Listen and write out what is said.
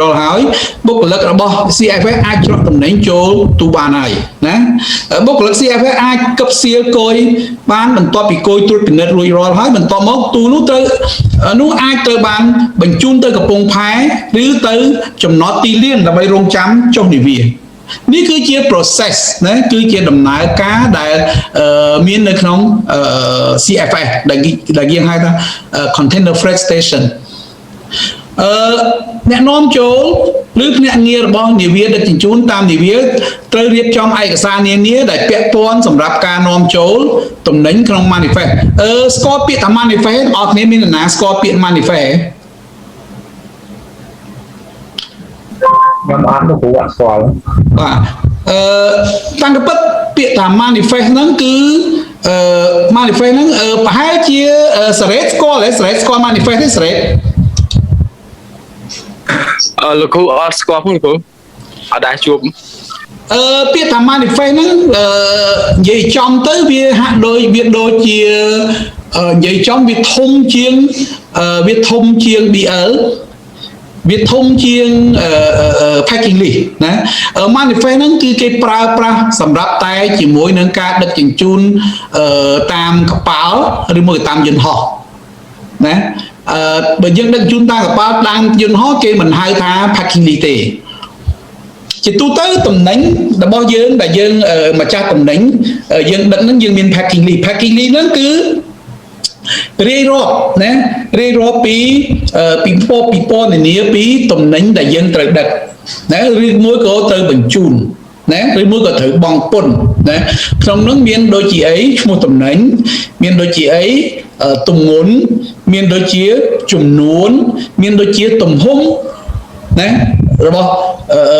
រាល់ហើយបុគ្គលិករបស់ CFS អាចច្រកតំណែងចូលទូបានហើយណាបុគ្គលិក CFS អាចកឹបសៀលគយបានបន្ទាប់ពីគយត្រួតពិនិត្យរួចរាល់ហើយបន្ទាប់មកទូនោះត្រូវនោះអាចត្រូវបានបញ្ជូនទៅកំពង់ផែឬទៅចំណតទីលានដើម្បីរងចាំចុះនាវានេះគឺជា process ណាគឺជាដំណើរការដែលមាននៅក្នុង CFS ដែលដែលយើងហៅថា Container Freight Station អឺអ្នកនាំចូលឬភ្នាក់ងាររបស់នាវាដឹកជញ្ជូនតាមនាវាត្រូវរៀបចំឯកសារនានាដែលពាក់ព័ន្ធសម្រាប់ការនាំចូលទំនិញក្នុង manifest អឺស្គាល់ពាក្យថា manifest អស់គ្នាមាននរណាស្គាល់ពាក្យ manifest? ខ្ញុំអត់លោកគ្រូអត់ស្គាល់។ បាទអឺតាំងកពិតពាក្យថា manifest ហ្នឹងគឺអឺ manifest ហ្នឹងអឺប្រហែលជាសារ៉េតស្គាល់ទេសារ៉េតស្គាល់ manifest ទេសារ៉េត? អឺលោកគ្រូអត់ស្គាល់ផងលោកគ្រូអត់ដែរជួប។ អឺពាក្យថា manifest ហ្នឹងអឺនិយាយចំទៅវាហាក់ដូចវាដូចជានិយាយចំវាធំជាងវាធំជាង BL វាធំជាង packing list ណា manifest ហ្នឹងគឺគេប្រើប្រាស់សម្រាប់តែជាមួយនឹងការដឹកជញ្ជូនតាមកប៉ាល់ឬមួយតាមយន្តហោះណាអឺបើយើងដឹកជញ្ជូនតាមកប៉ាល់តាមយន្តហោះគេមិនហៅថា packing list ទេជាទូទៅតំណែងរបស់យើងដែលយើងម្ចាស់តំណែងយើងដឹកហ្នឹងយើងមាន packing list។ Packing list ហ្នឹងគឺរាយរាប់ណារាយរាប់ពីពីពណ៌ពីពណ៌នានាពីតំណែងដែលយើងត្រូវដឹកណាឬមួយក៏ត្រូវបញ្ជូនណាឬមួយក៏ត្រូវបង់ពន្ធណាក្នុងនោះមានដូចជាអីឈ្មោះតំណែងមានដូចជាអីទម្ងន់មានដូចជាចំនួនមានដូចជាទំហំណារបស់